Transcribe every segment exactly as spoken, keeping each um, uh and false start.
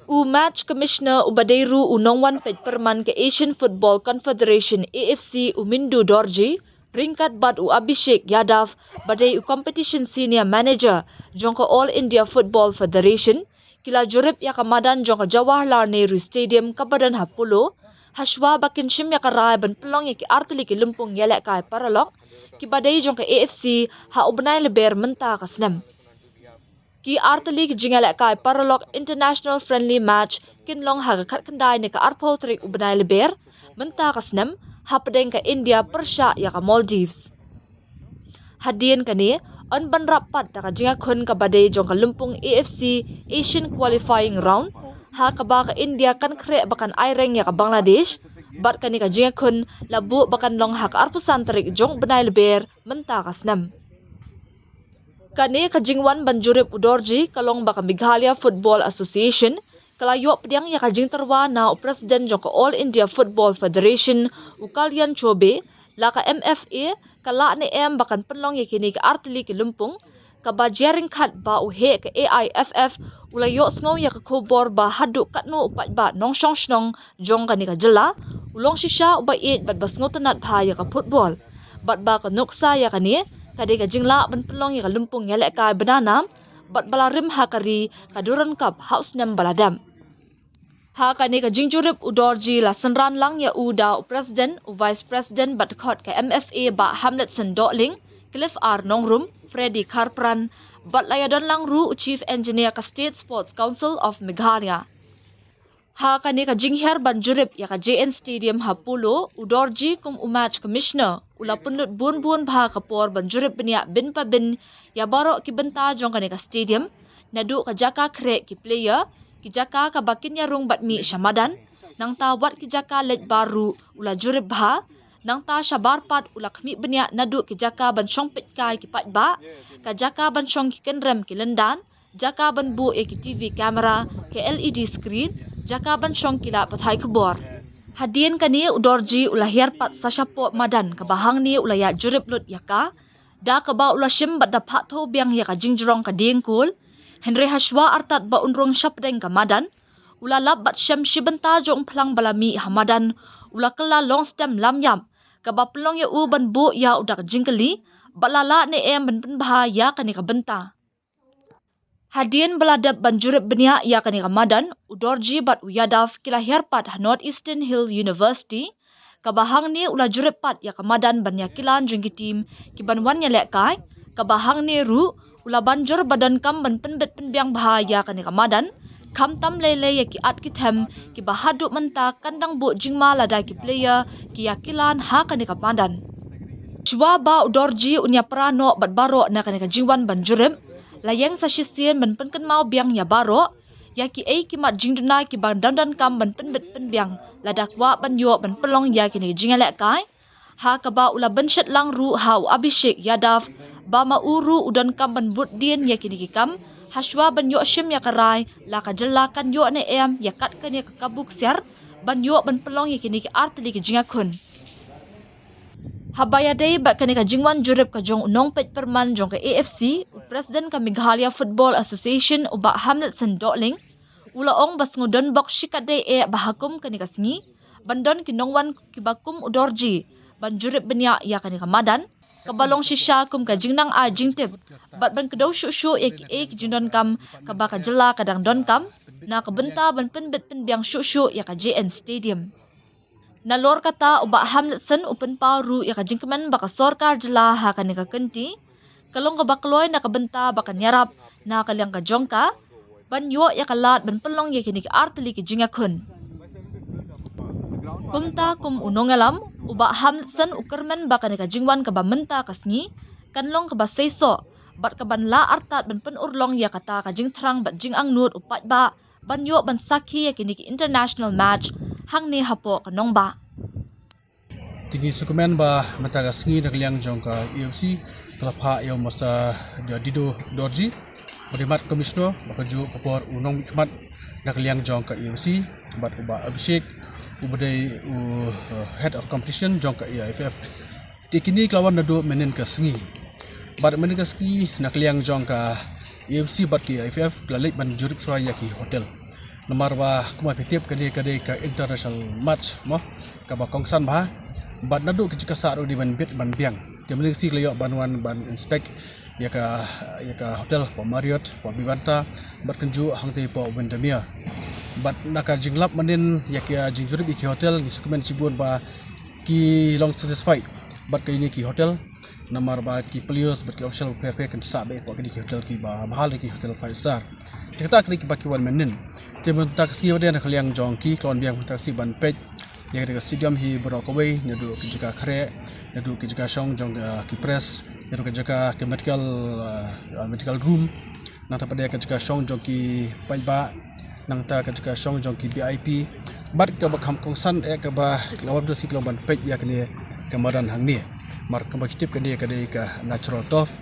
U Match Commissioner uba dei ruh u nongwan peit pyrman ka Asian Football Confederation, A F C, u Mindu Dorji, ryngkat bad u Abhishek Yadav, ba dei u Competition Senior Manager jong ka All India Football Federation, ki la jurip ïa ka madan jong ka Jawaharlal Nehru Stadium kaba don ha Polo, hashwa ba kin shim ïa ka rai ban pynlong ïa ki artylli ki lympung ïalehkai paralok kiba dei jong ka A F C ha u bnai Lber mynta ka snem. Ki artylli ki jingïalehkai paralok international friendly match kin long ha ka khatkhyndai ne ka arphew tarik u bnai Lber mynta ka snem, hapdeng ka India pyrshah ïa ka Maldives. Hadien kane, yn ban rap pat da ka jingïakhun kaba dei jong ka lympung A F C Asian Qualifying Round, ha kaba ka India kan khreh ba kan aireng ïa ka Bangladesh, bad kane ka jingïakhun la buh ba kan long ha ka arphew san tarik jong u bnai Lber mynta ka snem. Kane ka jingwan ban jurip u Dorji ka long ba ka Meghalaya Football Association ka la ïoh pdiang ïa ka jingtyrwa na u President jong ka All India Football Federation, u Kalyan Chobe, la ka M F A ka lah ne em ba kan pynlong ïa kine ki artylli ki lympung, kaba jia ryngkat ba u heh ka A I F F u la ïohsngew ïa ka khubor ba haduh katno u paidbah nongshong shnong jong kane ka jylla u long shisha uba ïeit bad ba sngewtynnad bha ïa ka football, bad ba ka nuksa ïa kane ka dei ka jinglah ban pynlong ïa ka lympung ïalehkai bnai nam, bad ba la rim ha ka ri ka Durand Cup ha u snem ba la dep. Ha kane ka jingjurip u Dorji la synran lang ïa u da u President, u Vice President bad khot ka M F A Bah Hamletson Dohling, Cliff R Nongrum, Freddy Kharpran, bad la ïadon lang ruh u Chief Engineer ka State Sports Council of Meghalaya. Ha kane ka jinghiar ban jurip ïa ka J N Stadium ha Polo, u Dorji kum u Match Commissioner u la pynlut bun bun bha ka por ban jurip bniah bin pa bin ïa baroh ki bynta jong kane ka stadium, naduh ka jaka khreh ki player, ki jaka kaba kin ïarung bad mih sha madan, nangta wat ki jaka leit bar ruh u la jurip bha, nangta shabar pat u la khmih bniah naduh ki jaka ban shong peitkai ki paidbah, ka jaka ban shong ki kynrem ki lyndan, jaka ban buh ïa ki T V camera, ka L E D screen, jaka ban shong ki lad pathai khubor. Hadien kane u Dorji u la hiar pat sa shapoh madan kaba hangne u la ïa jurip lut ïa ka, da kaba u la shim bad da phah thew biang ïa ka jingjrong ka diengkul. Hynrei hashwa artat ba un rung shapdeng ka madan, u la lap bad shem shi bynta jong u phlang ba la mih ha madan, u la kylla long stem lam ïap, kaba pynlong ïa u ban buh ïa u da ka jingkylli ba la lah ne em ban pynbha ïa kane ka bynta. Hadien ba la dep ban jurip bniah ïa kane ka madan, u Dorji bad u Yadav ki la hiar pat ha North Eastern Hill University, kaba hangne u la jurip pat ïa ka madan ban ïa ki lan jong ki team ki ban wan ïalehkai, kaba hangne ruh u la ban jur ba donkam ban pynbit pynbiang bha ïa kane ka madan, khamtam lei lei ïa ki at ki them kiba haduh mynta kan dang buh jingma lada ki player ki ïa ki lan ha kane ka madan. Shuwa ba u Dorji un ïa pra noh bad baroh na kane ka jingwan ban jurip, la ïeng sa shisien ban pynkynmaw biang ïa baroh ïa kiei ki mat jingduna kiba dang donkam ban pynbit pynbiang lada kwah ban ïoh ban pynlong ïa kine ki jingïalehkai. Ha kaba u la bynshet lang ruh ha u Abhishek Yadav ba ma u ruh u donkam ban bud dien ïa kine ki kam, hashwa ban ïoh shim ïa ka rai la ka jylla kan ïoh ne em ïa kat kane ka kabu ksiar ban ïoh ban pynlong ïa kine ki artylli ki jingïakhun. Haba ïadei bad kane ka jingwan jurip ka jong u nongpeit pyrman jong ka A F C, u President ka Meghalaya Football Association, u Bah Hamletson Dohling, u la ong ba sngewdon bok shikatdei eh ba ha kum kane ka sngi ban don ki nongwan kiba kum u Dorji ban jurip bniah ïa kane ka madan, kaba long shisha kum ka jingnang ai jingtip bad ban kdew shuh shuh ïa kiei ki jingdonkam kaba ka jylla ka dang donkam na ka bynta ban pynbit pynbiang shuh shuh ïa ka J N Stadium. Nalor kata, u Bah Hamletson u pynpaw ruh ïa ka jingkmen ba ka sorkar jylla ha kane ka kynti ka long kaba kloi na ka bynta ba kan ïarap na ka liang ka jong ka ban ïoh ïa ka lad ban pynlong ïa kine ki artylli ki jingïakhun. Kumta kum u nongïalam, u Bah Hamletson u kyrmen ba kane ka jingwan kaba mynta ka sngi kan long kaba seisoh bad kaban lah artat ban pynurlong ïa kata ka jingthrang bad jingangnud u paidbah ban ïoh ban sakhi ïa kine ki international match hangne hapoh ka nongbah. Te ngi sngewkmen ba mynta ka sngi na ka liang jong ka A F C ka la phah ïa u Master Dido Dorji ba dei Match Commissioner, ba kajuh ka por u nongmihkhmat na ka liang jong ka A F C, bad u Bah Abhishek uba dei u, uh, Head of Competition jong ka A I F F. Te kine ki la wan naduh mynnin ka sngi. Bad mynnin ka sngi na ka liang jong ka A F C bad ka A I F F ki la leit ban jurip shuwa ïa ki hotel. Namar ba kumba phi tip kane ka dei ka international match mo, kaba kongsan bha. Bad naduh ka jaka sah ruh dei ban bit ban biang. Te mynta ka sngi la ïoh ban wan ban inspect ïa ka, ïa ka hotel, hapoh Marriott, hapoh Vivanta, bad kumjuh hangtei hapoh Windermere. Bad na ka jinglap mynnin ïa ka jingjurip ïa ki hotel, ngi sngewkmen shibun ba ki long satisfied bad kine ki hotel. Namar ba ki players bad ki official pher pher kin sah beit hapoh kine ki hotel kiba bha, ki hotel five star. Te kata kine kiba ki wan mynnin. Te mynta ka sngi pat de na ka liang jong ki, ka la wan biang mynta ka sngi ban peit ïa ka stadium hi baroh kawei, naduh ka jaka khreh, naduh ka jaka shong jong, ah, ki press, naduh ka jaka ka medical, ah, ah, medical room, nangta pat de ka jaka shong jong ki paidbah, nangta ka jaka shong jong ki V I P. Bad kaba kham kongsan eh kaba la wan mynta ka sngi ka long ban peit ïa kane ka madan hangne. Namar kumba ki tip kane ka dei ka natural turf.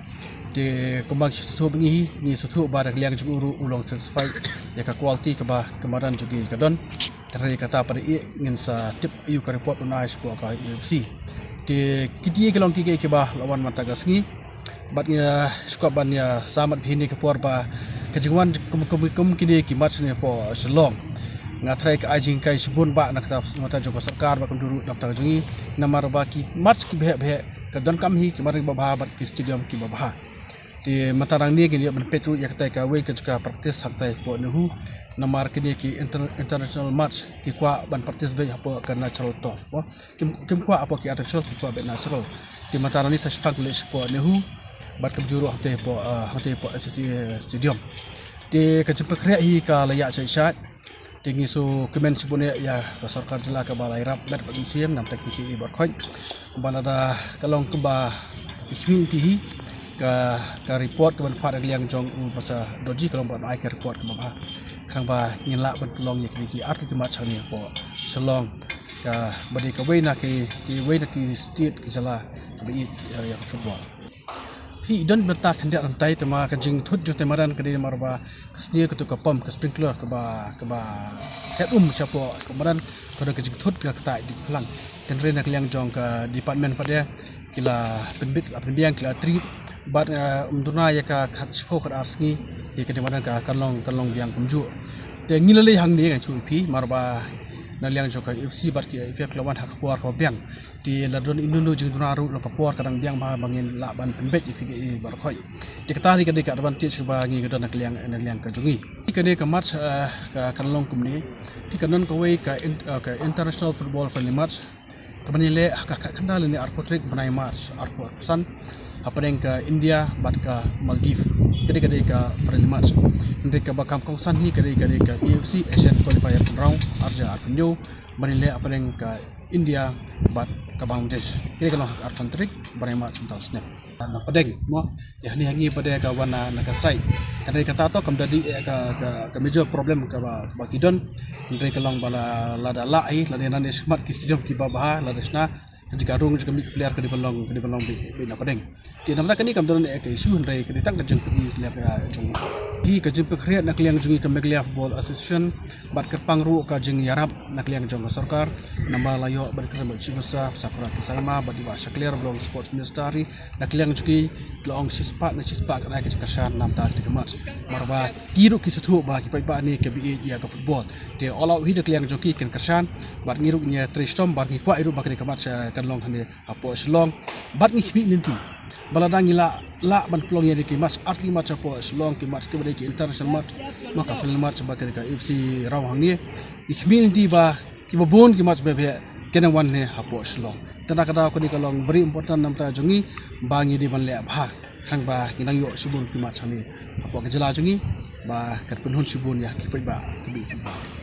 Te kumba ngi sngewthuh ngi hi, ngi sngewthuh ba na ka liang jong u ruh u long satisfied ïa ka quality kaba ka madan jong ngi ka don. Te hynrei kata pat de ngin sa tip ïa ka report ban ai shapoh ka A F C. Te kiti ki long ki kiei kiba la wan mynta ka sngi. Bad nga sngewkwah ban ïa sammat bha ïa kane ka por ba ka jingwan kum, kum, kum kine ki match ne hapoh Shillong, nga tharai ka ai jinghikai shibun bha na kata, na kata jong ka sorkar bad kumjuh ruh na kata jong ngi. Namar ba ki match kiba heh bha ka donkam hi ki madan kiba bha bad ki stadium kiba bha. Te mynta nangne ngin ïa ban peit ruh ïa kata kawei ka jaka practice hangtai hapoh NEHU. Namar kine ki inter-, international match ki kwah ban practice beit hapoh ka natural turf mo. Kim, kim kwah hapoh ki artificial, ki kwah beit natural. Te mynta nangne sa shipang ki leit shapoh NEHU bad kumjuh ruh hangtai hapoh, ah, hangtai hapoh S S C A stadium. Te ka jingpynkhreh hi ka la ïaid shai shai. Te ngi sngewkmen shibun ïa ka sorkar jylla kaba la ïarap bad bad mynsiem namar kine kiei baroh khoit. Ba lada ka long kumba phi khmih lynti hi ka, ka report kaban phah na ka liang jong u Professor Dorjee ka long ban ai ka report kaba bha. Khnang ba ngin lah ban pynlong ïa kine ki artylli ki match hangne hapoh Shillong, kaba dei kawei na ki, kiwei na ki state ki jylla kaba ïeit ïa, ïa ka football. Hi don bynta khyndiat hangtai, te ma ka jingthut jong te madan ka dei namar ba ka snier katu ka pump, ka sprinkler kaba, kaba set um shapoh, shapoh madan, ka don ka jingthut ka kata ïa ki phlang. Te hynrei na ka liang jong ka department pat de ki la pynbit, la pynbiang, ki la treat. Bad, eh, ym duna ïa ka khatshiphew khatar sngi, ïa ka dei madan ka, kan long, kan long biang kumjuh. Te ngi la leit hangne, ngan shu ïa phi, namar ba na liang jong ka A F C bad ki A F L ki la wan ha ka por kaba biang. Te la don ino ino jingduna ruh, long ka por ka dang biang bha ba ngin lah ban pynbeit ïa ki, ïa baroh khoit. Te kata hi ka dei ka advantage kaba ngi ka don na ka liang, na ka liang ka jong ngi. Hi kane ka match, eh, ka, kan long kumne. Hi ka don kawei ka in-, eh, ka international football friendly match kaban ïaleh ha ka khatkhyndai lane arphew tarik bnai March arphew arphew san hapdeng ka India bad ka Maldives. Ka dei, ka dei ka friendly match. Hynrei kaba kham kongsan hi ka dei, ka dei ka A F C Asian Qualifier round arhajar arphew hynñiew ban ïaleh hapdeng ka India bad ka Bangladesh. Kine ka long ha ka arphew san tarik bnai March mynta u snem. Na pdeng mo, te hangne ha ngi pat de ka wan na, na ka side. Hynrei kata to kam da dei, eh, ka, ka, ka major problem kaba, kaba ki don. Hynrei ka long ba la, lada lah hi, lada nangne shakhmat ki stadium kiba bha, lada shna ka jaka rung, jaka mih ki player ka dei ban long, ka dei ban long beit, beit na pdeng. Te namar kane kam don eh ka issue, hynrei ka dei tang ka jingpyni ka liang ka jong ngi. Hi ka jingpynkhreh na ka liang jong ngi ka Meghalaya Football Association bad kyrpang ruh ka jingïarap na ka liang jong ka sorkar. Namar la ïoh ban kren bad Chief Minister Sakura K Sangma bad i Bah Shakliar ba long Sports Minister hi, na ka liang jong ki la ong shispah ne shispah kan ai ka jingkyrshan namar kata ka match. Namar ba ki ruh ki sngewthuh ba ki paidbah ne kiba ïeit ïa ka football. Te all out hi na ka liang jong ki, kin kyrshan bad ngi ruh ngin ïatrei shitom bad ngi kwah ruh ba kane ka match, eh, kan long hangne hapoh Shillong. Bad ngi khmih lynti ba lada ngi lah, lah ban pynlong ïa ki match, artylli match hapoh Shillong, ki match kiba dei ki international match, ma ka friendly match bad kane ka A F C round hangne. Ngi khmih lynti ba kiba bun ki match beit beit kin wan hangne hapoh Shillong. Te na ka daw kane ka long very important namar kata jong ngi ba ngi dei ban leh bha khnang ba ngin nang ïoh shibun ki match hangne hapoh ka jylla jong ngi ba kan pynhun shibun ïa ki paidbah kiba ïeit.